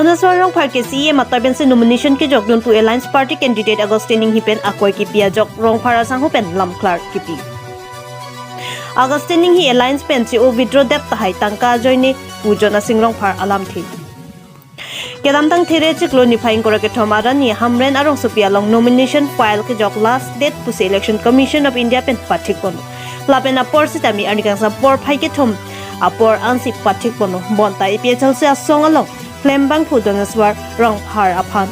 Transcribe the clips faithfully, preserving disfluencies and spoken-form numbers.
Dhoneswar Rongphar ke C E M atoi pensi nomination kejokdun pu Alliance Party candidate Augustine Enghee pen akoi kipi ajok Rongphar asangho pen lamklar kipi. Augustine Enghee Alliance pen chi-o withdraw det tahai tangka ajoine pu Jonasing Rongphar alamthe. Kedamtang There chiklo niphai ingkoi ra kethom arni Hamren arongsopi along nomination file kejok last date pusi Election Commission of India pen pathikponlo. Lapen apor sitame arni kangsam porphai kethom apor ansi pathikponlo. Bonta A P H L C asong along klembangphu Dhoneswar Rongphar aphan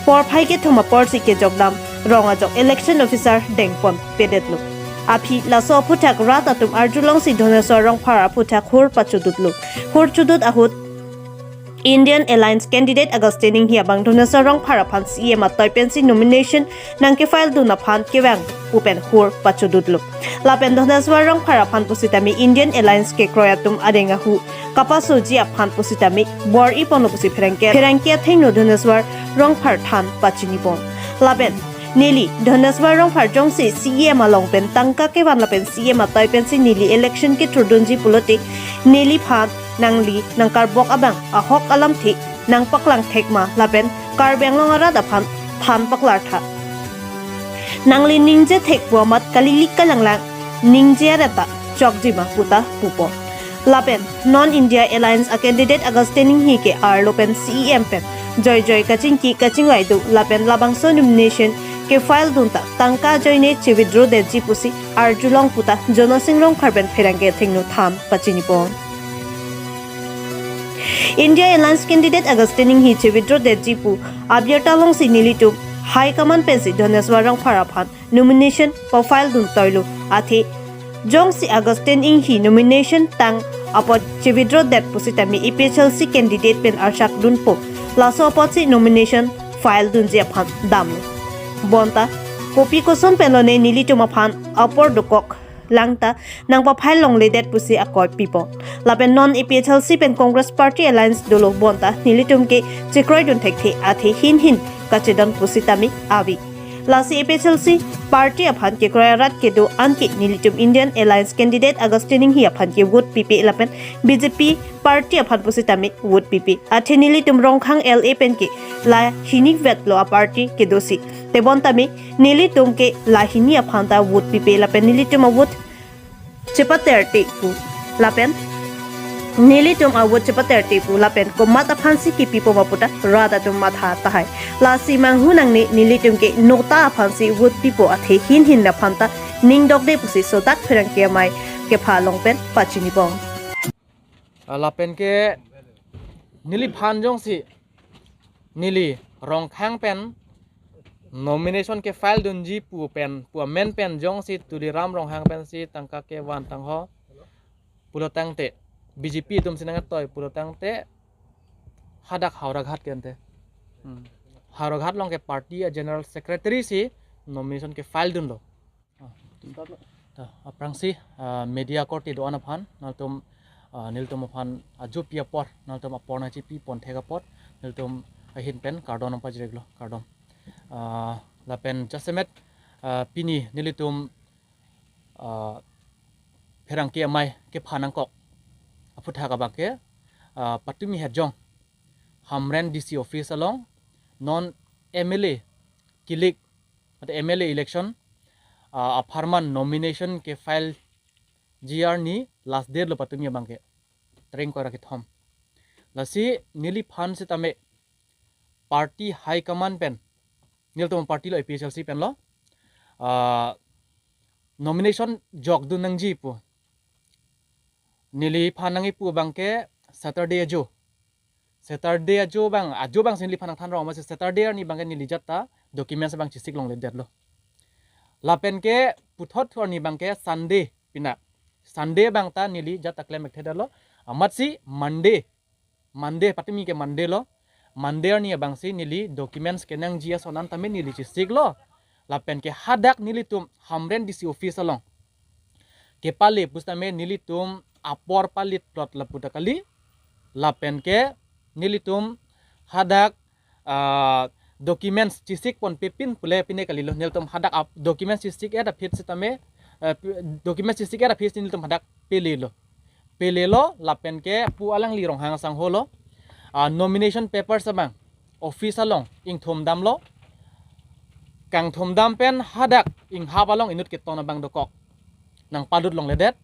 porphai kethom aporsi kejokdam rong ajok election officer dengpon pedetlo. Aphi laso aphuthak rat atum arjulongsi Dhoneswar Rongphar aphuthak hur pachudutlo. Hur chudut ahut Indian Alliance candidate Augustine Enghee abang Dhoneswar Rongphar aphan C E M atoi pensi nomination nangkefile dun aphan kevang pu pen hur pachudutlo. Lapen Dhoneswar Rongphar aphan pusitame Indian Alliance kekroi atum adeng ahu kapasoji aphan pusitame bor-iponlo pusi pherangke pherangke athengno Dhoneswar Rongphar than pachinipon. Lapen neli Dhoneswar Rongphar jongsi C E M along pen tangka kevan lapen C E M atoi pensi neli election kethurdunji pulote neliphan nangli nangkarbok abang ahok alamthe nangpaklang thek ma lapen Karbi Anglong arat aphan than paklar tha. Nangli ningje thek pu amat kalilik kalanglang ningje areta chokji ma puta pupo. Lapen non India Alliance a candidate Augustine Enghee ke arlo pen C E M pen joijoi kachingki kachingvai do lapen labangso nomination kefile dunta tangka ajoine chi-withdraw detji pusi arjulong puta Jonasing Rongphar pen pherangke athengno than pachinipon. India Alliance candidate Augustine Enghee chi-withdraw detji pu abirta longsi nelitum High Command pensi Dhoneswar Rongphar aphan nomination pafile dun toilo athe jongsi Augustine Enghee nomination tang apot chi-withdraw det pusitame A P H L C candidate pen arsak dunpo. Laso apotsi nomination file dunji aphan damlo. Bonta kopi koson penlone nelitum aphan apor dokok langta nangpafile longledet pusi akoi pipo. Lapen non A P H L C pen Congress Party alliance dolo bonta nelitum ke chekroidun thekthe athe hin hin kachedon pusitame ave. Lasi A P H L C party aphan kekroi arat kedo anke nelitum Indian Alliance candidate Augustine Enghee aphan ke vote pipe lapen B J P party aphan pusitame vote pipe. Athe nelitum Rongkhang L A pen ke la hini vetlo a party kedosi. Tebon tame nelitum ke la hini aphan ta vote pipe lapen nelitum a vote chepater te pu lapen nelitum a vote chepater te pu lapen komat aphansi kipipo ma puta rat atum matha tahai. Lasi manghu nangne nelitum ke nota aphansi vote pipo athe hin hin aphan ta ning dokde pusi sodak pherangke amei kepha along pen pachinipon. Ah, lapen ke neliphan jongsi neli Rongkhang pen nomination kefile dunji pu pen pu amen pen jongsi Tuliram Ronghang pensi tangka kevan tangho pulo tangte B J P atumsi nangtoi pulo tangte hadak Howraghat ke ante. Hmm. Howraghat along ke party a general secretary si nomination kefile dunlo. Ah, ta, aphrangsi, ah, media korte do-an aphan, nangtum, ah, nelitum aphan ajopi apor, nangtum apor nangchipipon thek apot, nelitum ahin pen kardom nangpajirlo, kardom. Ah, lapen jasemet, ah, pini nelitum, ah, pherangke amei kepha nangkok aphuthak abang ke, ah, patumi hejong Hamren D C office along non M L A kilik mate M L A election, ah, apharman nomination kefile ji arni last date lo patumi abang ke. Tarik ingkoi ra kethom. Lasi neliphan sitame party high command pen, nelitum party lo A P H L C pen lo, ah, nomination jokdun nangji pu. Neliphan nangkipu abang ke Saturday ajo. Saturday ajo abang, ajo abangsi neliphan nangthan rong amatsi Saturday arni abang ke neli ajat ta documents abang chesik longledetlo. Lapen ke puthot thu arni abang ke Sunday pina. Sunday abang ta neli ajat ta klem ekthedetlo. Amatsi Monday, Monday patumi ke Monday lo. Monday arni abangsi neli documents kenangji ason an tame neli chesiklo. Lapen ke hadak nelitum Hamren D C office along kepale pusitame nelitum apor palit plot lapu ta kali. Lapen ke nelitum hadak, ah, documents chesikpon pepin pule pine kalilo. Nelitum hadak ap-, documents chesik-et aphi sitame, eh, pi-, documents chesik-et aphi si nelitum hadak pelelo. Pelelo lapen ke pu alangli Ronghang asangho lo. Ah, nomination papers abang office along ingthum damlo. Kangthum dam pen hadak inghap along inut keton abang dokok nangpadut longledet.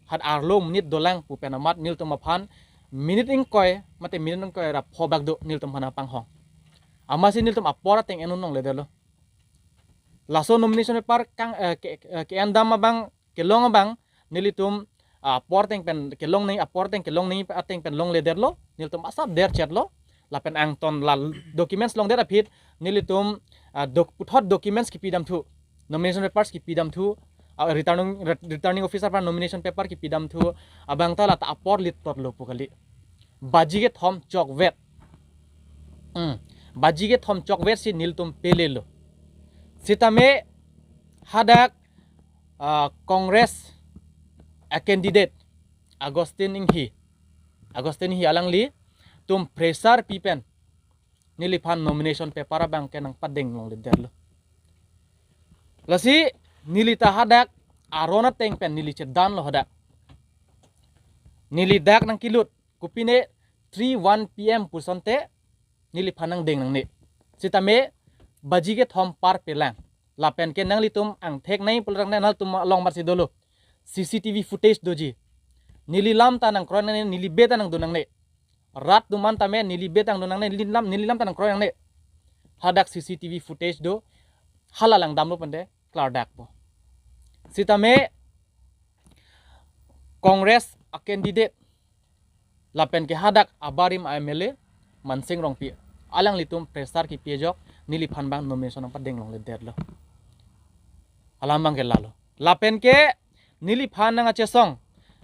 Hat arlo minute dolang pu pen amat nelitum aphan minute ingkoi mate minute ingkoi ra pho bak do nelitum aphan apanghong. Amatsi nelitum apor ateng en-un longledetlo. Laso nomination paper kang, eh, ke, eh, ke-en dam abang, kelong abang, nelitum, ah, apor ateng pen kelong nangji, apor ateng kelong nangji ateng pen longledetlo, nelitum asap derchetlo, lapen angton la documents longdet aphi, nelitum, ah, doc-, puthot documents kipi damthu, nomination papers kipi damthu, ah, returning, re-, returning officer aphan nomination paper kipi damthu, abang ta lata apor lit plotlo pu kali. Baji kethom chokvet. Hmm. Baji kethom chokvet si nelitum pelelo. Sitame hadak, ah, Congress a candidate Augustine Enghi. Augustine Enghi alanglitum pressure pi pen neliphan nomination paper abang ke nangpadeng longledetlo. Lasi neli ta hadak aron ateng pen neli chedanlo hadak. Neli dak nangkilut, kopine three one P M pu asonte neliphan nangdeng nangne. Sitame baji kethom par pelang. Lapen ke nanglitum angthek nangji pulo nanglitum along amatsi dolo. C C T V footage doji. Neli lam ta nangkroi nangne, neli bed ta nangdun nangne. Rat atum an tame neli bed ta nangdun nangne, neli lam, neli lam ta nangkroi nangne. Hadak C C T V footage do, hala langdamlo pu ante klardakpo. Sitame Congress a candidate lapen ke hadak abarim a M L A Mansing Rongpi, alanglitum pressure kipi ajok neliphan abang nomination nangpadeng longledetlo. Alam abang ke lalo. Lapen ke neliphan nangkachesong,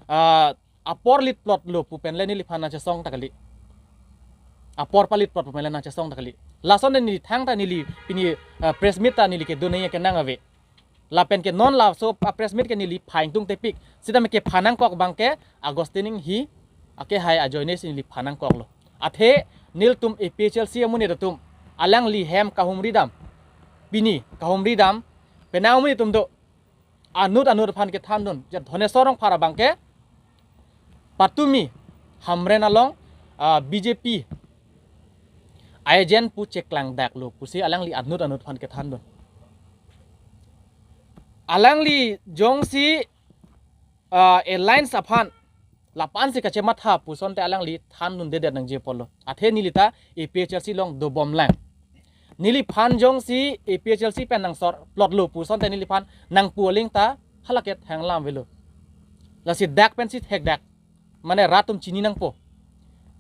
ah, apor lit plotlo pu pen le neliphan nangchesong ta kali. Apor palit plot pu pen le nangchesong ta kali. Lason de neli thangta neli pini, ah, press meet ta neli kedun nangji kenang ave. Lapen ke non laso a press meet ke neli pha ingtungtepik. Sitame kepha nangkok abang ke Augustine Enghi akehai ajoine si neli pha nangkoklo. Athe nelitum A P H L C amonit atum alangli hem kahumri dam, pini kahumri dam penang amonit atum do. Anut anut aphan kethandun, je Dhoneswar Rongphar abang ke patumi Hamren along, ah, B J P agent pu cheklangdaklo pusi alangli anut anut aphan kethandun. Alangli jongsi, ah, alliance aphan lapu-an si kachematha pu asonte alangli thandundedet nangji apotlo. Athe neli ta A P H L C along dobomlang. Neliphan jongsi A P H L C pen nangsor plotlo pu asonte neliphan nangpu aling ta hala ke thanglam avelo. Lasi dak pensi thekdak. Mane rat atum chini nangpo.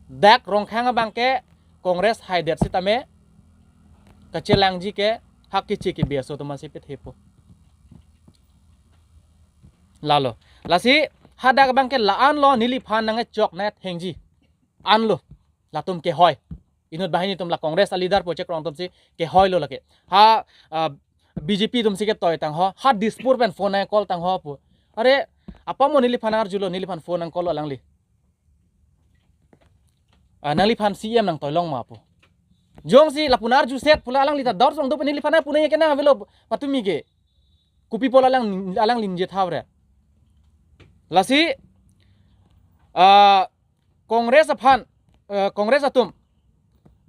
Dak Rongkhang abang ke Congress haidet sitame kachelangji ke hak keche kebe aso atum si pethepo. Lalo. Lasi hadak abang ke la-anlo neliphan nangkechok nangkethengji. Anlo. Latum kehoi. Inut banghini atum la Congress a leader pu chekroi atum si kehoilo lake. Ha, ah, B J P atum si ketoi tangho. Ha Dispur pen phone nangcall tangho pu. Are, apa mo neliphan arjulo, neliphan phone nangcalllo alangli. Ah, nangliphan C M nangtoilong ma pu. Jongsi lapu arjuset pu la alangli ta dor song do pen neliphan pu nangji kenang avelo patumi ke. Kopi pulo alang, alangli ningje tha bre. Lasi, ah, Congress aphan, eh, Congress atum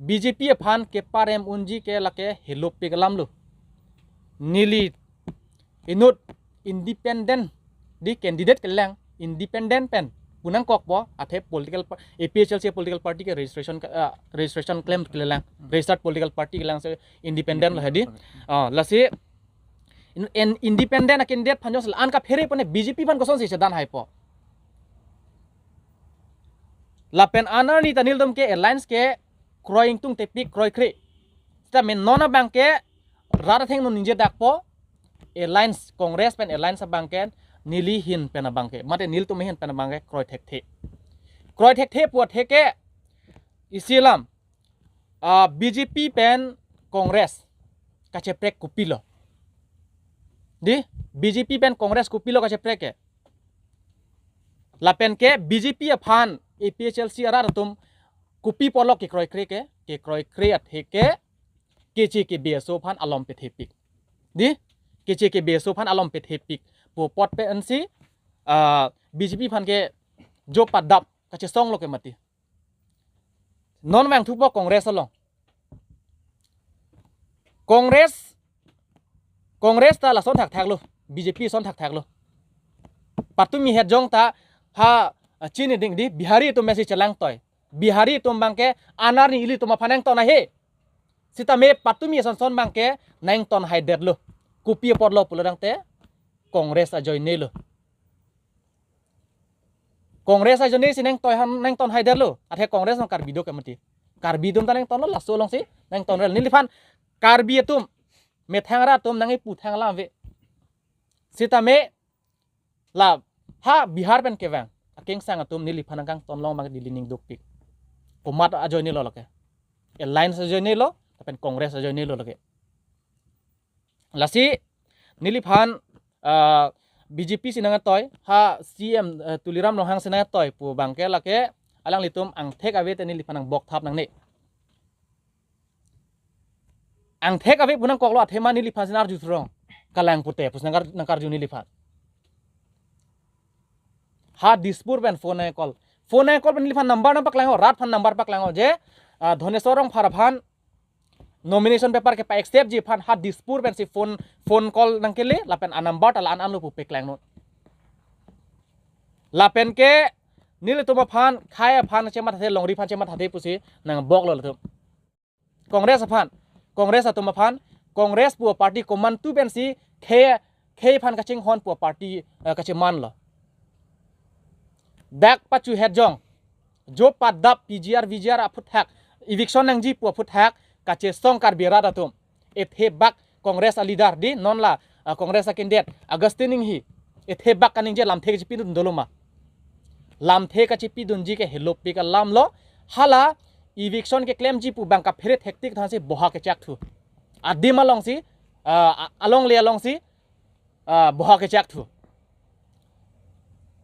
B J P aphan keparem unji ke lake helopik alamlo. Neli inut independent, di candidate kelang independent pen pu nangkokpo, athe political pa-, A P H L C political party ke registration ke, ah, registration claim kelang, registered political party kelang, se independent lo hedi. Ah, lasi in, in independent a candidate aphan jongsi la-an kaphere pone B J P aphan kosonsi chedan haipo. Lapen anarni ta nelitum ke alliance ke kroi ingtungtepik kroikre. Sitame non abang ke rat athengno ningjedakpo, alliance Congress pen alliance abang ke neli ahin pen abang ke, mate nelitum ahin pen abang ke kroi thekthe. Kroi thekthe pu athe ke isi alam, ah, B J P pen Congress kacheprek kopilo. Di, B J P pen Congress kopilo kacheprek ke. Lapen ke B J P aphan A P H L C arat atum kopi pulo kekroikre ke, kekroikre athe ke keche kebe aso aphan alom pethepik. Di, keche kebe aso aphan alom pethepik pu apot pensi, ah, B J P aphan ke jo padap kachesonglo ke mati. Non vangthupo Congress along. Congress, Congress ta lason thakthak lo, B J P son thakthak lo. Patumi het jong ta ha, ah, chini ding di Bihari atum mesi chelangtoi. Bihari atum abangke anerni ilitum aphan nangton ahe. Sitame patumi son son abangke nangton haidetlo. Kopi apotlo pulo tangte Congress ajoinelo. Congress ajoine si nangtoi han nangton haidetlo. Athe Congress along Karbi do ke mati. Karbi atum ta nangtonlo, laso alongsi nangton rel. Neliphan Karbi atum, methang rat atum nangkipu thang alam ave. Sitame la ha Bihar pen kevang akingsang atum neliphan nangkangton long abang Delhi ning dukpik. Komat ajoinelo lake. Alliance ajoinelo, lapen Congress ajoinelo lake. Lasi neliphan, ah, B J P si nangtoi, ha C M, eh, Tuliram Ronghang si nangtoi pu abangke lake alanglitum angthek ave te neliphan nangbok thap nangne. Angthek ave pu nangkoklo athema neliphan si arju thurong. Kalang pute pusi nangkar-, nangkarju neliphan. Ha Dispur pen phone nang-call. Phone nang-call pen neliphan number nangpaklang-o, rat aphan number paklang-o je, ah, Dhaneswar Rongphar aphan nomination paper kepa-accept ji aphan ha Dispur pensi phone, phone call nangkele, lapen anumber ta la-an anlo pu peklangnon. Lapen ke nelitum aphan, khei aphan chemathathe, longri aphan chemathathe pusi nangboklo latum. Congress aphan, Congress atum aphan, Congress pu party komantu pensi khei, khei aphan kachinghon pu party, eh, kachemanlo. Dak pachu het jong, jo padap P G R, V G R aphuthak, eviction nangji pu aphuthak, kachesong Karbi rat atum. Ethe bak Congress a leader di non la, ah, Congress a candidate Augustine Enghee. Ethe bak kaningje lamthe kachepidun dolo ma. Lamthe kachepidunji ke helopik alamlo, hala eviction keklemji pu abang kaphere thektik thansi boha kechakthu. Adim alongsi, ah, a-, alongle alongsi, ah, boha kechakthu.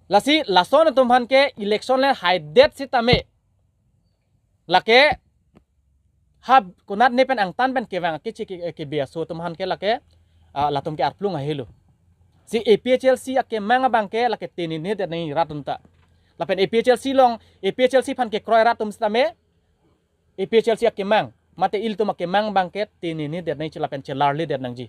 Lasi lason atum aphan ke election le haidet sitame. Lake ha konat ne pen angtan pen kevang keche ke, kebe aso atum aphan ke lake, ah, latum ke arplung ahelo. Si A P H L C akemang abang ke lake tenine det nangji rat atum ta. Lapen A P H L C along, A P H L C aphan kekroi rat atum sitame, A P H L C akemang, mate ilitum akemang abang ke tenine det nangji lapen chelarli det nangji.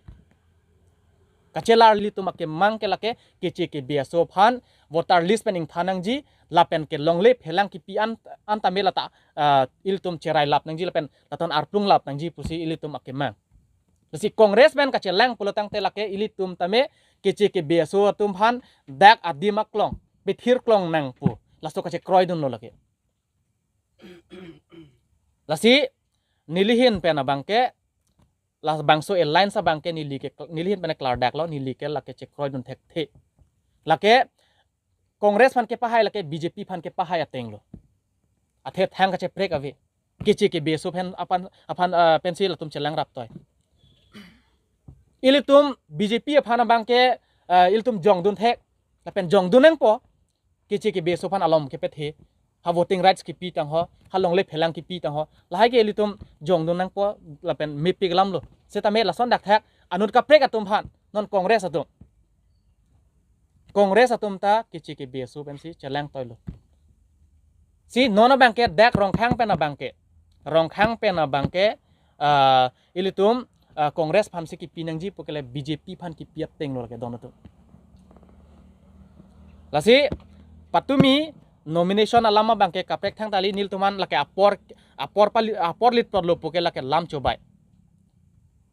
Kachelarli atum akemang ke lake keche kebe aso aphan voter list pen ingthan nangji, lapen ke longle phelang kipi an, an tame lata, ah, ilitum cherai lap nangji lapen laton arplung lap nangji pusi ilitum akemang. Lasi Congress pen kachelang pulo tangte lake ilitum tame keche kebe aso atum aphan dak adim aklong, pethir klong nang pu. Laso kachekroidunlo lake. Lasi nelihin pen abang ke, labangso alliance abang ke neli ke, nelihin pen klardaklo, neli ke lake chekroidun thekthe. Lake Congress aphan kepahai, lake B J P aphan kepahai atenglo. Athe thang kacheprek ave. Keche kebe aso aphan aphan, aphan, ah, pensi latum chelang raptoi. Ilitum B J P aphan abang ke, ah, ilitum jongdun thek. Lapen jongdun nangpo. Keche kebe aso aphan alom kepethe, ha voting rights kipi tangho, ha longle phelang kipi tangho, lahai ke ilitum jongdun nangpo lapen mepik alamlo. Sitame lason dak thak anut kaprek atum aphan, non Congress atum. Congress atum ta keche kebe aso pensi chelangtoilo. Si non abang ke dak Rongkhang pen abang ke. Rongkhang pen abang ke, ah, ilitum, ah, Congress aphansi kipi nangji pu ke le B J P aphan kipi atenglo lake don atum. Lasi patumi nomination alam abang ke kaprek thangta kali, nelitum aphan lake apor, apor pali, apor lit porlo pu ke lake lam chobai.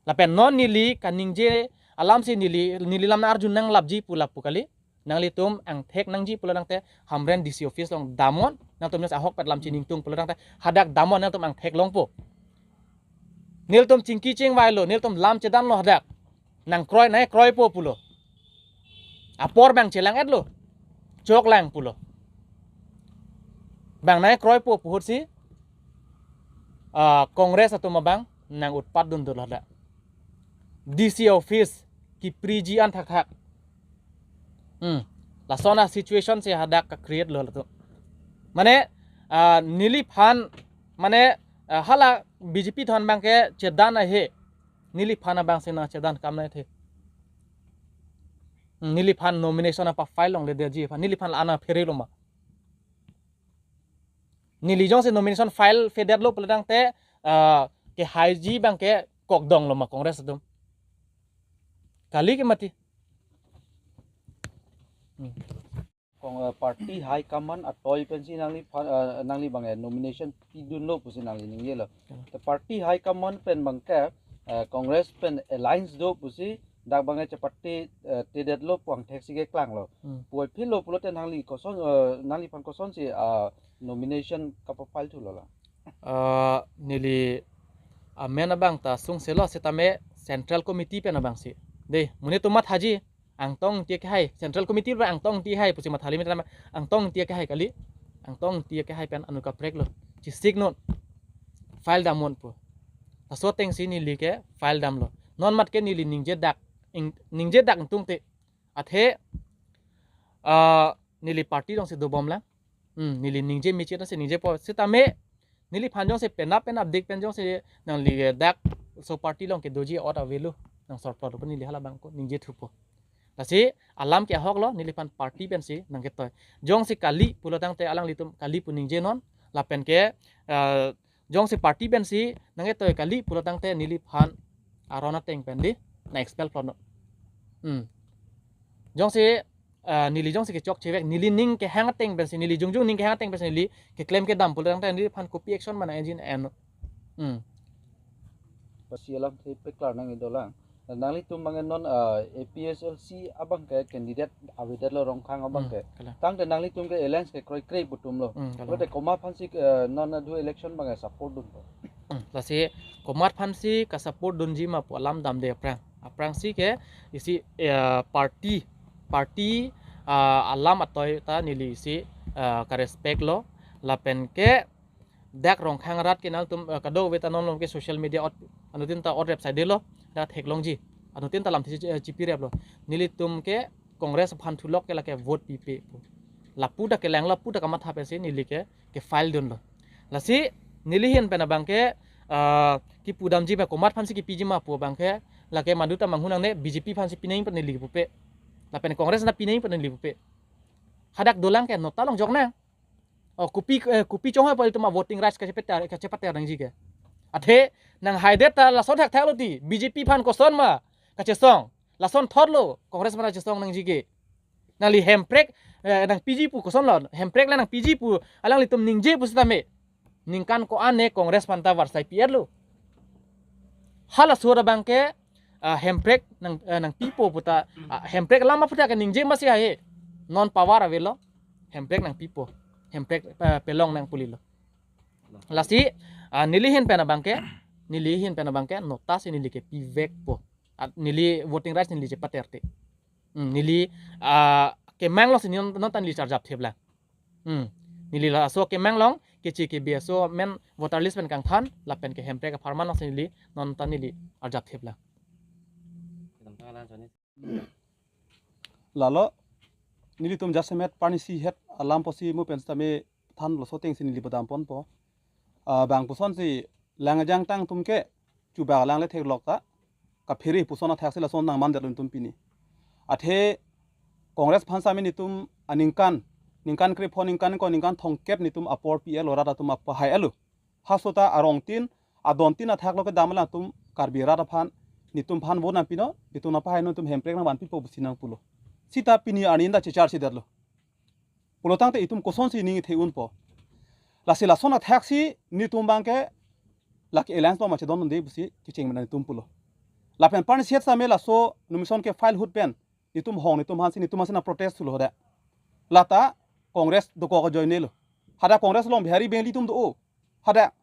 Lapen non neli kaningje alamsi neli, neli lam nang-arju nanglapji pu lapu kali. Nanglitum angthek nangji pulo tangte Hamren D C office along damnon, nangtum jas ahokpet lam chiningtung pulo tangte hadak damnon, nangtum angthek longpo. Nelitum chingki chingvailo, nelitum lam chedanlo hadak. Nangkroi, nangkroipo pulo. Apor abang chelang-etlo. Choklang pulo. Abang nangkroipo pu ahutsi, ah, Congress atum abang nang-utpat dundunlo hadak. D C office kipriji an thakthak. Hmm. Lason a-situation si hadak ka-create lo latum. Mane, ah, neliphan, mane, ah, hala B J P atum abang ke chedan ahe. Neliphan abang si nangchedan kam nangthe. Hmm, neliphan nomination apa file longledetji aphan. Neliphan la-an apherelo ma. Neli jongsi nomination file fedetlo pulotangte, ah, kehaiji abangke kokdong lo ma Congress atum. Kali ke mati. Hmm. Kong, eh, party high command atoi pensi nangli pha-, eh, nangli abang, eh, nomination pidunlo pusi nangli ningjelo. Hmm. Te party high command pen abangke, eh, Congress pen alliance do pusi dak abangke chepate, eh, tedetlo pu angthek si keklanglo. Hmm. Puvoiphitlo pulote nangli koson, eh, nangliphan kosonsi, ah, nomination kapa-file thulo la? Ah, neli amen abang ta sungselo setame Central Committee pen abangsi. Dei, monit atum mathaji, Angtong Ingti akehai, Central Committee pen Angtong Ingti akehai pusi mathali mitra ma, Angtong Ingti akehai kali. Angtong Ingti akehai pen anu kaprek lo. Chesik non. File dam non pu. Laso atengsi neli ke file damlo. Non mat ke neli ningje dak ing-, ningje dak ingtungte. Athe, ah, neli party alongsi dobomlang. Hmm, neli ningje mechit nasi ningjepo. Setame neliphan jongsi penap penapdik pen jongsi nangli dak laso party along kedoji ot avelo. Nang sorplot pu neli hala abang ko ningje thupo. Lasi alam ke ahoklo, neliphan party pensi nangketoi. Jongsi kali pulotangte alanglitum kali pu ningje non, lapen ke, eh, jongsi party pensi nangketoi kali pulotangte neliphan aron ateng pen dei nang-expel plot non. Hmm. Jongsi, eh, neli jongsi kechokche vek, neli ning kehang ateng pensi, neli jongjong ning kehang ateng pensi neli keklem kedam pulotangte neliphan kopi action ma nang-enji en non. Hmm. Pasi alamthe paklar nangji dolang. Nanglitum abang non, ah, A P H L C abangke candidate avedetlo Rongkhang abangke. Hmm, kalang. Tangte nanglitum ke alliance ke kroikre pu atumlo. Hmm, kalang. Pulote komat aphansi, eh, non adu election abangke support dunpo? Hmm, lasi komat aphansi ka-support dunji ma pu alam damde aphrang. Aphrangsi ke isi, eh, party, party, ah, alam atoi ta neli isi, ah, ka-respect lo. Lapen ke dak Rongkhang arat ke nangtum, eh, kadokave ta non along ke social media ot, anuttin ta ot rep saidelo, dak theklongji. Anuttin ta lamthe chi-, eh, chipireplo. Nelitum ke Congress aphan thulok ke lake vote pipe pu. Lapu ta kelanglo, lapu ta kamatha pensi neli ke, ke-file dunlo. Lasi neli ahin pen abangke, ah, kipu damji ma komat aphansi kipiji ma pu abangke, lake madu ta manghu nangne B J P aphansi pinangji pu neli pupe. Lapen Congress ta pinangji pu neli pupe. Hadak dolang ke nota longjok nang. Oh, kopi, eh, kopi chonghoi pu ilitum a-voting rights kachepater, kachepater nangji ke. Athe, nanghaidet ta lason thakthak lo ti, B J P aphan koson ma kachesong. Lason thotlo, Congress aphan kachesong nangji ke. Nangli hemprek, eh, nangpiji pu kosonlo, hemprek la nangpiji pu, alanglitum ningje pu setame. Ningkan ko-an ne Congress aphanta varsai pi-etlo. Halaso abangke, ah, hemprek nang, eh, nangpipo puta, ah, hemprek alam aphuthak ke ningje masi hai. Non power avelo. Hemprek nangpipo. Hemprek, eh, pelong nang pulilo. Lasi, ah, neli ahin pen abangke, neli ahin pen abangke, nota si neli ke pivekpo. Ah, neli voting rights neli chepaterte. Hmm, neli, ah, kemang alongsi non, non ta neli arjap theplang. Hmm. Neli laso kemang along, keche kebe aso amen voter list pen kangthan, lapen ke hemprek apharman alongsi neli, non ta neli arjap theplang. Lalo, nelitum jasemet parnisi het alam pusi mo pen setame than laso atengsi neli padam ponpo. Ah, bang pusonsi lang ajang tang atum ke, chuba lang le theklok ta, kaphere puson athaksi lason nangmandetlo nelitum pini. Athe Congress aphan setame nelitum aningkan, ningkan krepho, ningkan ko, ningkan thomkep nelitum apor pi-etlo, rat atum apahai-etlo. Halaso ta arongtin, adontin athaklo kedam alangtum Karbi rat aphan, nelitum aphan vote nangpinon, nelitum nangpahainon, nelitum hemprek nangvanpipo pusi nangpulo. Seta pini arni ta chechar chedetlo. Pulotangte itum kosonsi ning the unpo. Lasi lason athaksi nelitum abangke lake alliance lo ma chedondunde pusi kecheng mena nelitum pulo. Lapen parnisi het setame laso nomination ke-file ahut pen nelitum hong, nelitum aphansi, nelitum aphansi nang-protest thulo hadak. Lata Congress dokok ajoinelo. Hadak Congress along Bihari Bengali atum do-o. Hadak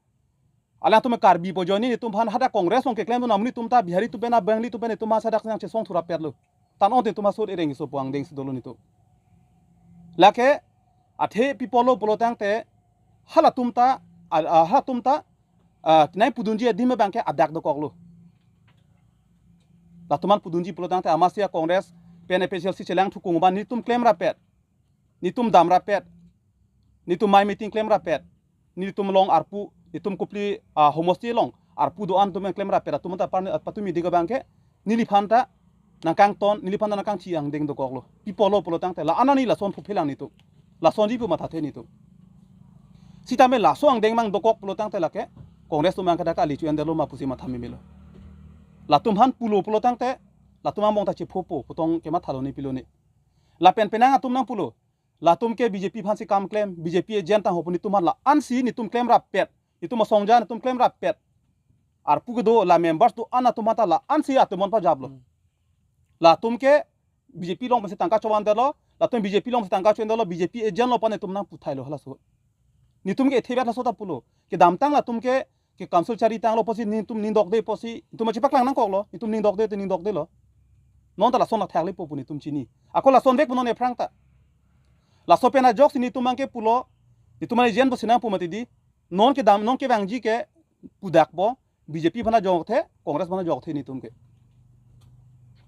alangtum Karbi pu ajoine nelitum aphan hadak Congress along keklem dun amonit atum ta Bihari atum pen, a Bengali atum pen nelitum aphan hadak nangchesong thurapetlo. Tan-o te nelitum asur ereng iso puang dengsi dolo nelitum. Lake athe pi apotlo pulotangte halatum ta, a, a, halatum ta, a, nangpudunji adim abangke adak dokoklo. Latum aphan pudunji pulotangte amatsi a-Congress pen A P H L C chelang thukung abang nelitum klemrapet. Nelitum damrapet. Nelitum mai meeting klemrapet. Nelitum along arpu, nelitum kopili, ah, homosti along arpu do-an atum klemrapet, atum ta par, patumi dik abangke neliphan ta nangkangton, neliphan ta nangkangchi angdeng dokoklo. Pi apotlo pulotangte la-an arni lason phuphelang nelitum. Lasonji pu mathathe nelitum. Sitame laso angdeng mang dokok pulo tangte lake Congress atum abang ke dak kali chu-endetlo ma pusi matha memelo. Latum aphan pulo pulo tangte latum angbong ta chephopo, putong ke mathalo ne pilo ne. Lapen penang atum nangpulo, latum ke B J P aphansi kam klem, B J P agent tang ho pu netum aphan la-ansi netum klemrappet, netum asongja netum klemrappet. Arpu kedo la members do-an atum aphan ta la-ansi atum aphan pajaplo. Hmm. Latum ke B J P along pensi tangka chobandetlo, latum B J P alongsi tangka cho-endetlo, B J P agentlo pu netum nangputhailo halaso. Netum ke ethebet laso ta pulo. Kedamtang latum ke, ke council chari tanglo pusi netum ningdokde pusi, netum chepaklang nangkoklo, netum ningdokde te ningdokdelo. Non ta lason athak lepo pu netum chini. Ako lasonvek pu non ephrang ta. Laso pen ajoksi netum abang ke pulo, netum agent pusi nangpu mati di. Non kedam, non kevangji ke pudakpo, B J P aphan ajokthe, Congress aphan ajokthe netum ke.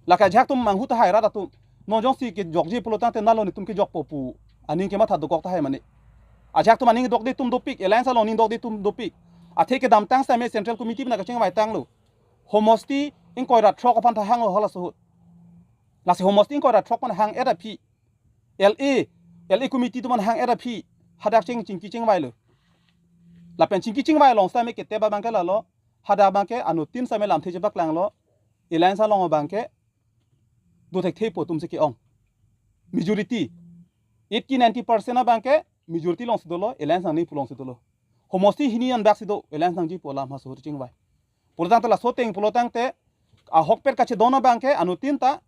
Lake ajahak atum manghu tahai rat atum. Non jongsi kejokji pulo tangte nalo netum kejokpo pu aning ke matha dokok tahai mane. Ajahak atum aning dokde atum dopik, alliance along aning dokde atum dopik. Athe kedamtang sitame Central Committee aphan kachingvai tanglo. Homosti ingkoi ra throk aphan ta hanglo halaso ahut. Lasi homosti ingkoi ra throk aphan hang-et aphi, L A, L A committee atum aphan hang-et aphi, hadak ching chingki chingvailo. Lapen chingki chingvai along sitame ketep abang ke lalo, hadak abang ke anuttin sitame lamthe chepaklanglo, alliance along abang ke dothekthepo atumsi ke-ong. Majority, eighty ninety percent abang ke majority alongsi dolo, alliance nangji pu alongsi dolo. Homosti hini anbak si do, alliance nangji pu alam halaso ahut chingvai. Pulo tangte laso ateng pulo tangte, ahokpet kachedon abang ke anuttin ta,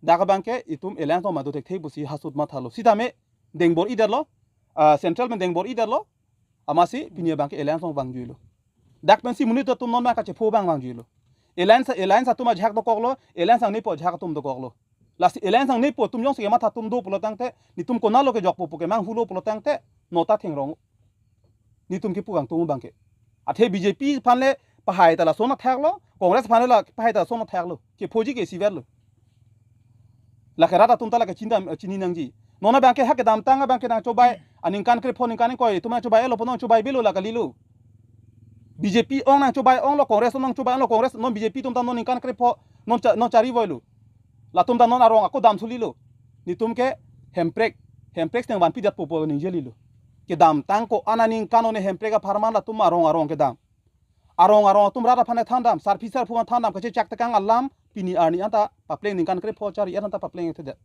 dak abang ke itum alliance along ma dothekthe pusi halaso ahut mathalo. Sitame deng bor-idetlo, ah, Central pen deng bor-idetlo, amatsi pini abang ke alliance along vangjuilo. Dak pensi monit atum non abang kachepho abang vangjuilo. Alliance, alliance atum ajahak dokoklo, alliance nangnepo ajahak atum dokoklo. Lasi alliance nangnepo atum jongsi kematha atum do pulo tangte, netum konatlo kejokpo pu kemanghulo pulo tangte, non ta thengrong. Netum kepu kangtung abang ke. Athe B J P aphan le pahai ta lason athaklo, Congress aphan le la pahai ta lason athaklo. Kephoji ke isivetlo. Lake rat atum ta lake chindam, eh, chini nangji. Non abang ke ha kedamtang abang ke nangchobai, aningkan krepho ningkan ingkoi atum nangchobai-etlo pu nangchobaibelo la kalilo. B J P ong nangchobai-onglo, Congress ong nangchobai onglo, Congress non B J P atum ta non ningkan krepho, non cha-, non charivoilo. Latum ta non arong ako dam sulilo. Netum ke Hemprek, Hemprek siteng vanpidetpo pu ningjelo. Kedamtang ko-an aningkan one Hemprek apharman latum arong arong kedam. Arong arong atum rat aphan thandam, sarpi sarpo aphan thandam, kachechak tekang alam, pini arni anta papleng ningkan krepho chari-et anta paplengthedet.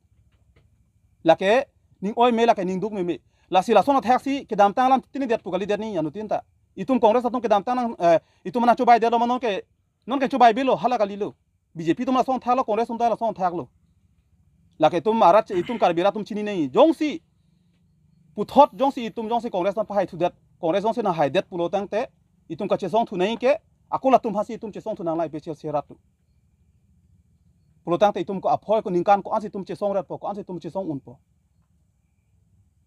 Lake ning oi me, lake ning duk meme. Lasi lason athaksi kedamtang alam tinidet pu kalidet ni anuttin ta. Itum Congress atum kedamtang nang, eh, itum nangchobaidetlo ma non ke, non ke chobaibelo hala kalilo. B J P atum lason thaklo, Congress atum ta lason thaklo. Lake itum arat che, itum Karbi arat atum chini nai. Jongsi puthot jongsi itum jongsi Congress aphan pahaithudet, Congress jongsi nanghaidet pulo tangte, itum kachesongthu nai ke, ako latum aphansi itum chesongthu nang la A P H L C arat atum. Pulo tangte itum ko aphoi ko ningkan ko-ansi itum chesongratpo, ko-ansi itum chesong-unpo.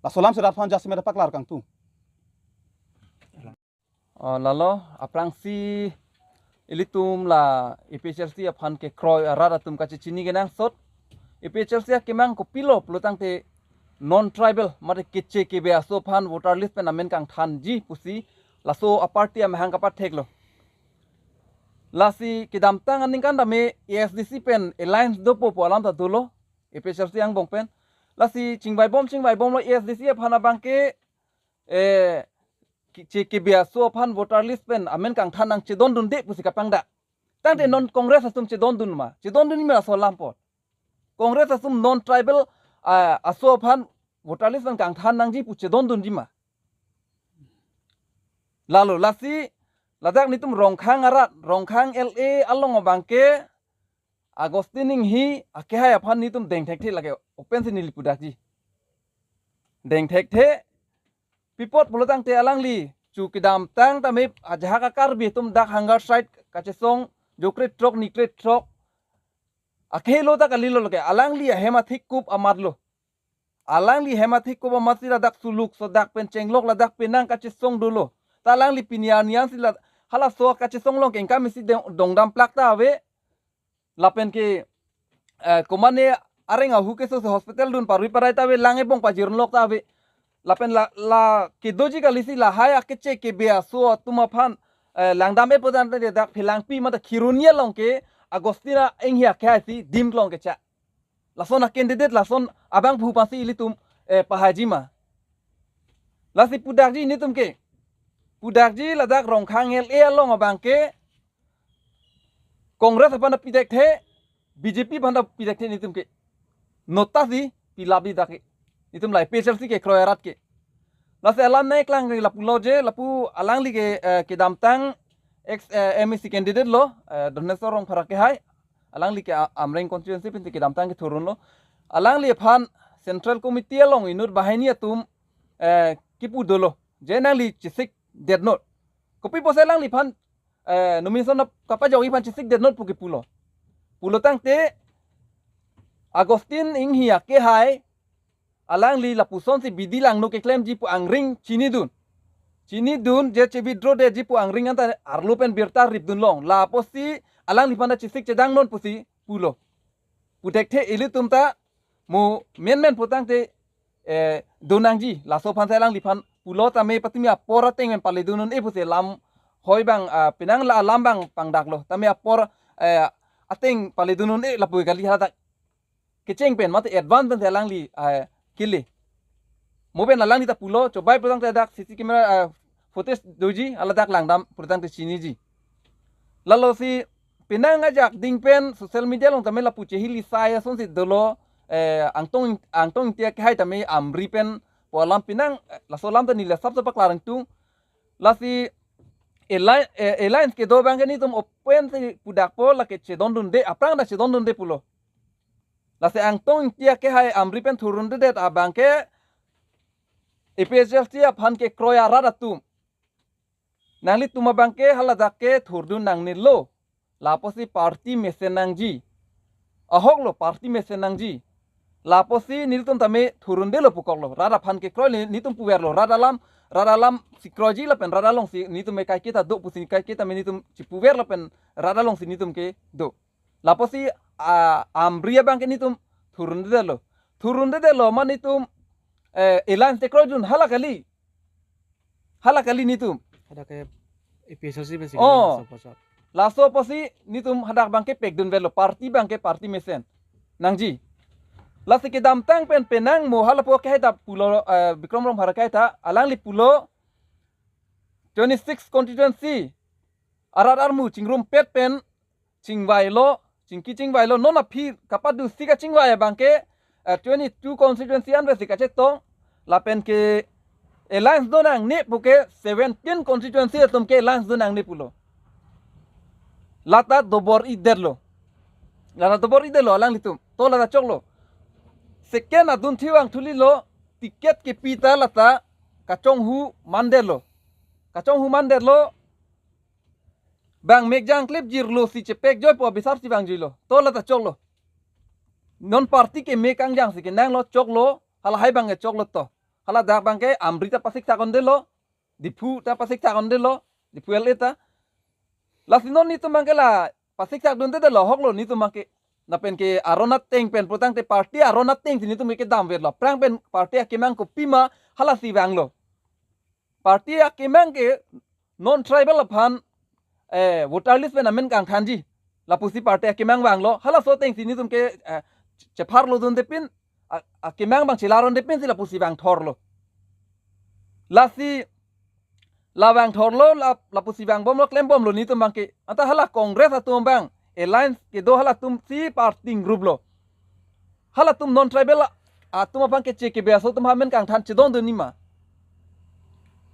Laso alamsi rat aphan jasemet paklar kangtung. Oh, lalo, aphrangsi ilitum la A P H L C aphan kekroi arat atum kachechini kenangsot. A P H L C akemang kopilo pulo tangte non-tribal, mate keche kebe aso aphan voter list pen amen kangthanji pusi laso a-party amahang kapatheklo. Lasi kedamtang aningkan tame A S D C pen alliance dopo pu alam ta dolo. A P H L C angbong pen. Lasi chingvaibom chingvaibomlo A S D C aphan abang ke, eh, ki-, che kebe aso aphan voter list pen amen kangthan nangchedondunde pusi kapangdak. Tangte non Congress atum chedondun ma, chedondunji ma laso alam apot. Congress atum non-tribal, ah, aso aphan voter list pen kangthan nangji pu chedondunji ma. Lalo lasi ladak netum Rongkhang arat, Rongkhang L A along abang ke Augustine Inghi akehai aphan netum dengthekthe, lake open si neli pudakji. Dengthekthe, pi apot pulo tangte alangli chu kedamtang tame ajahak a-Karbi atum dak hunger strike kachesong, jokre throk nikre throk. Akehelo ta kalilo, lake alangli ahem athik kup amatlo. Alangli hem athik kup amatsi ladak Suluk, so dak pen Chenglok, ladak penang kachesong dolo. Ta alangli pini arni ansi la halaso kachesong along ke ingkam isi dong-, dongdam plak ta ave. Lapen ke, eh, komane areng ahu keso si hospital dun parui parai ta ave, lang ebong pajirlok ta ave. Lapen la, la kedoji kalisi lahai akeche kebe aso atum aphan, eh, langdam-e pu tangte dak Phelangpi mate Kheroni along ke Augustine Inghi akehai si dim klong kecha. Lason a-candidate, lason abangphu aphansi ilitum, eh, pahaiji ma. Lasi pudakji netum ke. Pudakji ladak Rongkhang L A along abang ke Congress aphan ta pidekthe, B J P aphan ta pidekthe netum ke. Nota si pilapji dak ke. Netum la A P H L C kekroi arat ke. Lasi alam nangklang ke lapulo je, lapu alangli ke, eh, kedamtang ex, eh, M A C candidate lo, eh, Doneswar Rongphar akehai. Alangli ke a-, Amreng constituency pensi kedamtang kethurdunlo. Alangli aphan Central Committee along inut banghini atum, eh, kipu dolo. Je nangli chesikdetnon. Kopi pusi alangliphan, eh, nomination ap kapajokji aphan chesikdetnon pu kipulo. Pulo tangte Augustine Enghee akehai alangli lapusonsi bidi langno keklemji pu angring chinidun. Chinidun je che-withdraw detji pu angring anta arlo pen birta ripdun long. La apotsi alangliphan ta chesik chedangnon pusi pulo. Puthekthe ilitum ta mo menmen pu tangte, eh, do nangji. Laso aphansi alangliphan pulo tame patumi apor ateng pen paledun un-e pusi lam hoi abang, ah, penang la alam abang pangdaklo. Tame apor, eh, ateng paledun un-e lapu kali, haladak kecheng pen mate advance pensi alangli, eh, kele. Mo pen alangli ta pulo, chobai pu tangte dak C C camera, eh, footage doji, haladak langdam pu tangte chiniji. Lalo si penang ajak ding pen social media along tame lapu chehili sai asonsi dolo, eh, Angtong, Angtong Ingti akehai tame Amri pen pu alam penang, eh, laso alam ta neli asapso paklar ingtung. Lasi alli-, eh, alliance kedo abang ke netum open si pudakpo, lake chedondunde, aphrang ta chedondunde pulo. Lasi Angtong Ingti akehai Amri pen thurdundedet abang ke A P H L C aphan kekroi arat atum. Nanglitum abang ke haladak ke thurdun nangnelo. La apotsi party mesen nangji. Ahoklo, party mesen nangji. La apotsi nelitum tame thurdundelo pukoklo. Rat aphan kekroi ne-, netum puverlo. Rat alam, rat alamsi kroiji lapen rat alongsi netum ke kaiketa do pusi kaiketa me netum chipuver lapen rat alongsi netum kedo. La apotsi, ah, Amri abang ke netum thurdundelo. Thurdundelo ma netum, eh, alliance te kroidun hala kali. Hala kali netum. Hadak ke A P H L C pensi Oh. Laso apotsi. Laso apotsi netum hadak abang ke pekdunvelo, party abang ke party mesen nangji. Lasi kedamtang pen penang mo halapu akehai ta pulo, eh, Bikram Rongphar akehai ta, alangli pulo twenty-six constituency arat armu chingrumpet pen chingvailo, chingki chingvailo, non aphi kapadunsi kachingvai abang ke, eh, twenty-two constituency anvetsi kachetong, lapen ke alliance do nangne puke seventeen constituency atum ke alliance do nangne pulo. Lata dobor-idetlo. Lata dobor-idetlo alanglitum. To lata choklo. Second adun thivang thulilo, ticket kepi ta lata kachonghu mandetlo. Kachonghu mandetlo, bang mekjang klip jirlo si chepek joi po bisar si bang juilo. To lata choklo. Non party ke mek angjang si kenanglo choklo, halahai abang ke choklo to. Haladak abang ke Amri ta pasik thak-undelo, Diphu ta pasik thak-undelo, Diphu L A ta. Lasi non netum abang ke la pasik thakdundedetlo ahoklo netum abang ke. Lapen ke aron ateng pen pu tangte party aron atengsi netum ke damverlo. Aphrang pen party akemang kopima halasi vanglo. Party akemang ke non tribal aphan, eh, voter list pen amen kangthanji. Lapusi party akemang vanglo. Halaso atengsi netum ke, eh, chepharlo dunde pin, a-, akemang abang chelarunde pinsi lapusi vangthorlo. Lasi la vangthorlo, la, lapusi vangbomlo, klembomlo netum abang ke. Anta hala Congress atum abang alliance kedo halatumsi party group lo. Halatum non tribal atum aphan keche kebe aso atum amen kangthan chedondun nima.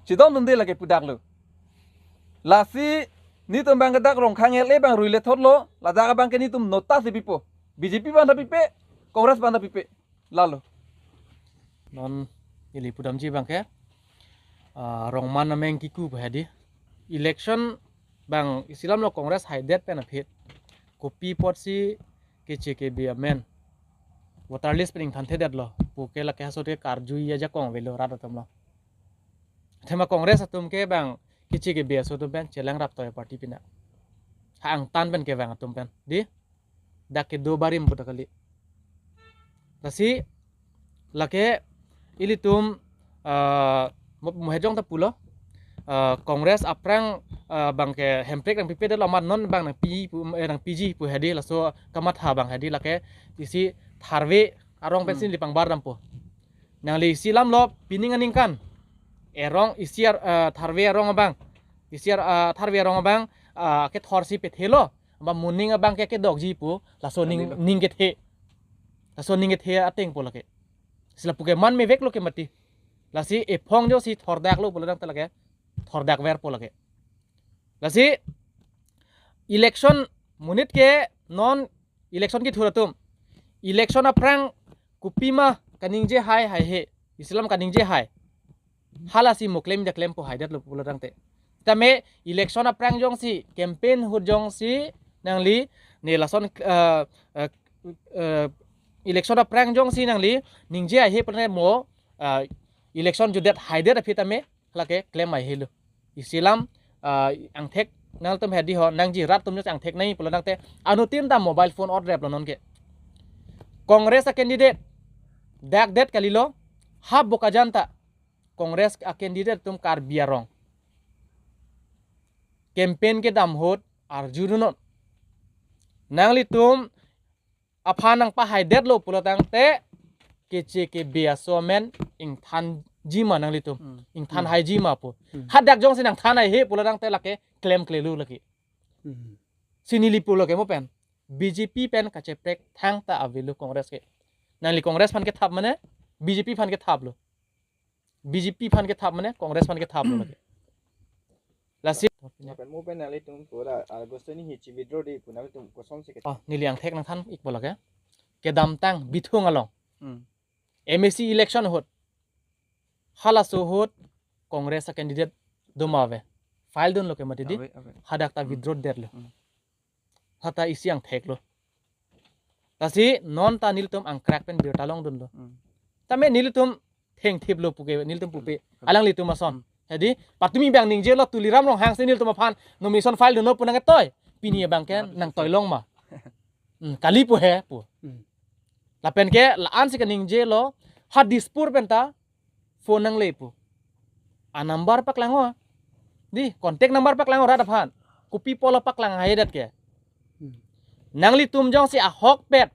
Chedondunde lake pudaklo. Lasi netum abang ke dak Rongkhang L A abang ruile thotlo, ladak abang ke netum nota si pipo. B J P aphan ta pipe, Congress aphan ta pipe. Lalo. Non ili pudamji abang ke, ah, Rongman ameng kiku pu hedi. Election abang isi alamlo Congress haidet pen aphi. Kopi apotsi keche kebe amen voter list pen ingthanthedetlo puke lake haso te karjui ajakong avelo rat atumlo. Athema Congress atum ke abang keche kebe aso atum pen chelang raptoi party pina. Ha angtan pen kevang atum pen. Di? Dak kedo barim puta kali. Lasi lake ilitum, ah, mo-, mohejong ta pulo, ah, Congress aphrang, ah, abang ke Hemprek nangpipedetlo amat non abang nangpi pu, eh, nangpiji pu hedi laso kamatha abang hedi lake isi tharve arong pensi Hmm. neli pangbar dampo. Nangli isi alamlo pining aningkan erong isi ar, eh, tharve arong abang, isi ar, eh, tharve arong abang, ah, kethor si pethelo, ba moning abang ke kedokji pu, laso ning, kalilo, ning kethe. Laso ning kethe ateng pu lake. Si lapu ke man meveklo ke mati. Lasi ephong jongsi thordaklo pulo tangte lake thordakverpo lake. Lasi election monit ke non election kethur atum. Election aphrang kopima kaningje hai haihe. Isi alam kaningje hai. Halasi mo klem da klempo, haidetlo pulo tangte. Tame election aphrang jongsi, campaign ahut jongsi nangli, ne lason, eh, eh, eh, election aphrang jongsi nangli ningje haihe pulo tangte mo, eh, election jutdet haidet aphi tame lake klem haihelo. Isi alam, ah, angthek nangtum hedi ho, nangji rat atum jongsi angthek nangji pulo tangte, anuttin ta mobile phone otreplo nonke. Congress a-candidate dakdet kalilo, ha Bokajan ta Congress a-candidate atum Karbi arong campaign kedam ahut arjudunnon. Nanglitum aphan nangpahaidetlo pulo tangte, keche kebe aso amen ingthanji ma nanglitum. Hmm. Ingthan Hmm. haiji ma pu. Hmm. Hadak jongsi nangthan haihe pulo tangte lake klemklelo lake. Hmm. Si neli pulo ke mo pen, B J P pen kacheprek thangta avelo Congress ke. Nangli Congress aphan kethap mane, B J P aphan kethaplo. B J P aphan kethap mane, Congress aphan kethaplo lake. Lasi. Pen mo pen nanglitum pura August ni hichi withdraw di pu nanglitum kosonsi ke. Oh, neli angthek nangthan ikpo lake. Kedamtang Bithung along. Hmm. M A C election ahut. Halaso ahut Congress a-candidate do ma ave. File dunlo ke mati di. Ave, ave. Hadak ta Hmm. withdraw detlo. Hmm. Hata isi angtheklo. Lasi non ta nelitum angkrak pen birta longdunlo. Hmm. Tame nelitum thengthiplo puke, nelitum pupe. Hmm. Alanglitum ason. Hmm. Hedi, patumi abang ningjelo Tuliram Ronghang si nelitum aphan nomination file dunnon pu nangketoi. Pini abang ke Hmm. nangtoilong ma. Hmm, kali pu he pu. Hmm. Lapen ke la-an si kaningjelo, ha Dispur pen ta phone nangle pu. A-number paklang ho. Di, contact number paklang ho rat aphan. Kopi pulo paklang haidet ke. Hmm. Nanglitum jongsi ahokpet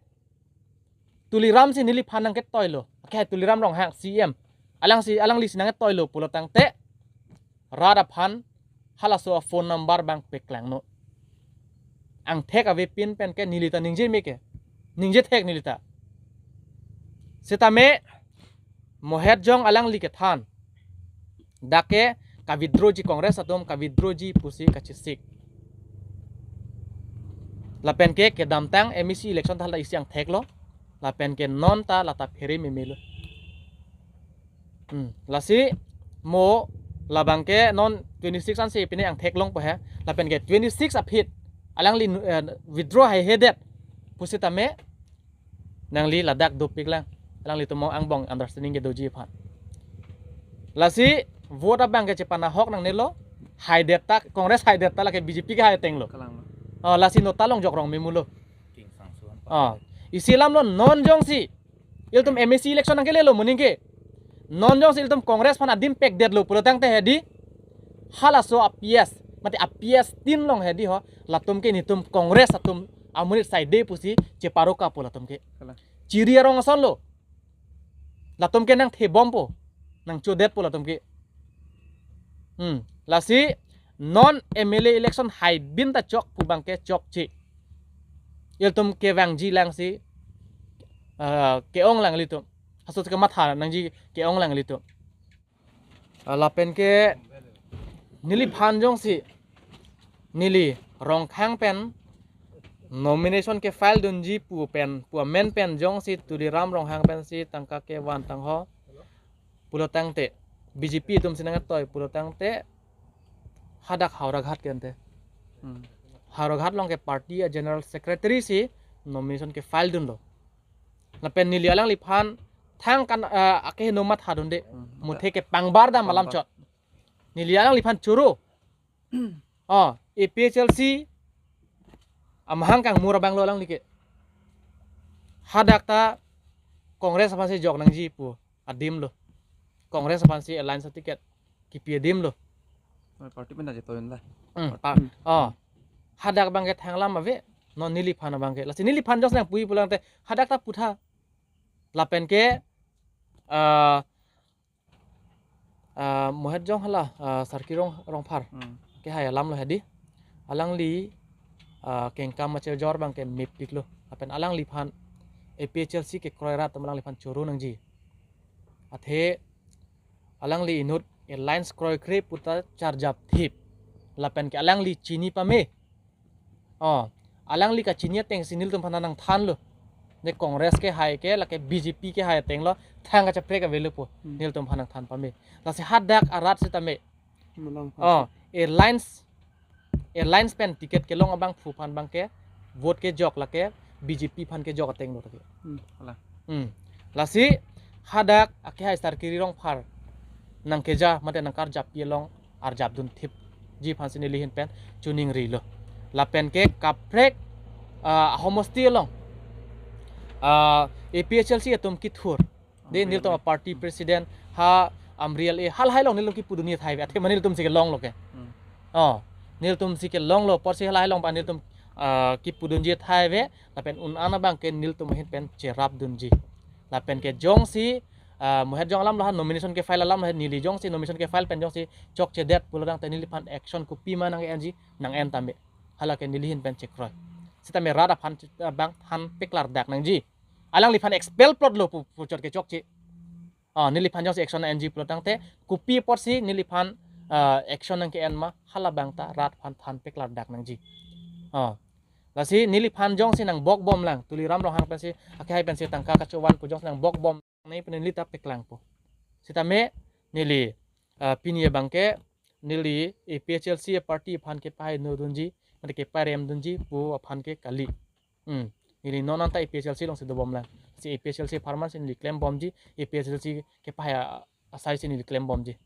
Tuliram si neliphan nangketoilo. Ke Tuliram Ronghang C M. Alangsi, alangli si nangketoilo pulo tangte, rat aphan halaso a-phone number abang paklangnon. Angthek avepin pen ke neli ta ningje me ke. Ningje thek neli ta. Setame mohet jong alangli kethan. Dak ke ka-withdrawji, Congress atum ka-withdrawji pusi kachesik. Lapen ke kedamtang M A C election ta hala isi angtheklo. Lapen ke non ta lata phere memelo. Hmm, lasi mo labang ke non twenty-six ansi pine angthek longpo he. Lapen ke twenty-six aphi alangli, eh, withdraw haihedet pusitame nangli ladak dopiklang. Alanglitum angbong understanding kedoji aphan. Lasi vote abang ke chepanahok nangnelo. Haidet ta, Congress haidet ta lake B J P ke hai atenglo. Kalang. Oh, lasi nota longjok rong memulo. King Sangsuan. Oh, isi alamlo non jongsi ilitum M A C election nangkelelo moning ke. Non jongsi ilitum Congress aphan adim pekdetlo pulo tangte hedi, halaso a-P S, mate a-P S tin along hedi ho, latum ke nelitum Congress atum amonit saide pusi cheparoka pu latum ke. Kalang. Chiri arong asonlo. Latum ke nangthebompo, nangchodetpo latum ke. Hmm, lasi non M L A election haibin ta chok pu abang ke chokche. Ilitum kevangji langsi, ah, ke-ong lang ilitum. Halaso kematha nangji ke-ong lang ilitum. Ah, lapen ke neliphan jongsi, neli Rongkhang pen nomination ke-file dunji pu pen, pu amen pen jongsi Tuliram Ronghang pensi tangka kevan tang ho pulo tangte, B J P atum si nangtoi pulo tangte, hadak Howraghat ke ante. Hmm. Howraghat along ke party a-general secretary si nomination ke-file dunlo. Lapen neli alangliphan thang kan, eh, akeheno matha dunde. Hmm. Muthe kepangbar dam alam Pangbar. Chot. Neli alangliphan choro. Oh, A P H L C amahang kangmur abanglo alangli ke. Hadak ta Congress aphansi jok nangji pu adimlo. Congress aphansi alliance ticket kipi adimlo. Oh, party pen ta chetoyon la. Hmm, Party. Pa-, oh. Hadak abang ke thang alam ave, non neliphan abang ke. Lasi neliphan jongsi nangpui pulang te, hadak ta putha. Lapen ke, ah, Ah, Mohet Jong hala, ah, Sarkiri Rong, Rongphar. Hmm. Kehai alam lo hedi. Alangli, ah, kengkam machirjor abang ke mepik lo. Lapen alangliphan A P H L C kekroi rat atum alangliphan choro nangji. Athe alangli inut alliance kroikre puta charjap thip. Lapen ke alangli chini pame. Oh, alangli kachini atengsi nelitum aphan nangthan lo. Ne Congress kehai ke, lake B J P kehai ateng lo, thang kacheprek ave lo pu. Hmm. Nelitum aphan nangthan pame. Lasi hadak arat sitame. Malang Oh, alliance, alliance pen ticket kelong abangphu aphan abang ke, vote kejok lake, B J P aphan kejok ateng lo lake. Hmm, ala. Hmm. Lasi hadak akehai Sarkiri Rongphar nangkeja mate nangkarjappi along arjapdun thipji aphansi neli ahin pen choningri lo. Lapen ke kaprek, ah, homosti along, ah, A P H L C atum kethur. De Amri nelitum Amri. Party president ha Amri L A halahai along nelitum kipudunji thai ave. Athe ma nelitumsi kelong lo ke. Hmm. Oh, nelitumsi kelong lo apotsi halahai along abang nelitum, ah, kipudunji thai ave. Lapen un-an abang ke nelitum ahin pen cherapdunji. Lapen ke jongsi, ah, Mohet Jong alam lo ha, nomination ke-file alam lo ha, neli jongsi nomination ke-file pen jongsi chokchedet pulo tangte neliphan action kopima nang-enji, nang-en tame. Hala ke neli ahin pen chekroi. Sitame rat aphan, ah, abang than peklardak nangji. Alangliphan expel plot lo pu, puchot ke chokche. Ah, neliphan jongsi action enji pulo tangte, kopi apotsi neliphan, ah, action nangke-en ma, hala abang ta rat aphan than peklardak nangji. Ah. Lasi neliphan jongsi nangbok bomlang, Tuliram Ronghang pensi, akehai pensi tangka kachovan pu jongsi nangbok bom, nangji pu neli ta peklangpo. Sitame neli, ah, pini abang ke, neli A P H L C party aphan kepahainodunji, mate keparemdunji pu aphan ke kali. Hmm. Neli non anta A P H L C alongsi dobomlang. Si A P H L C apharman si neli klembomji, A P H L C kepahai a-, asaisi neli klembomji.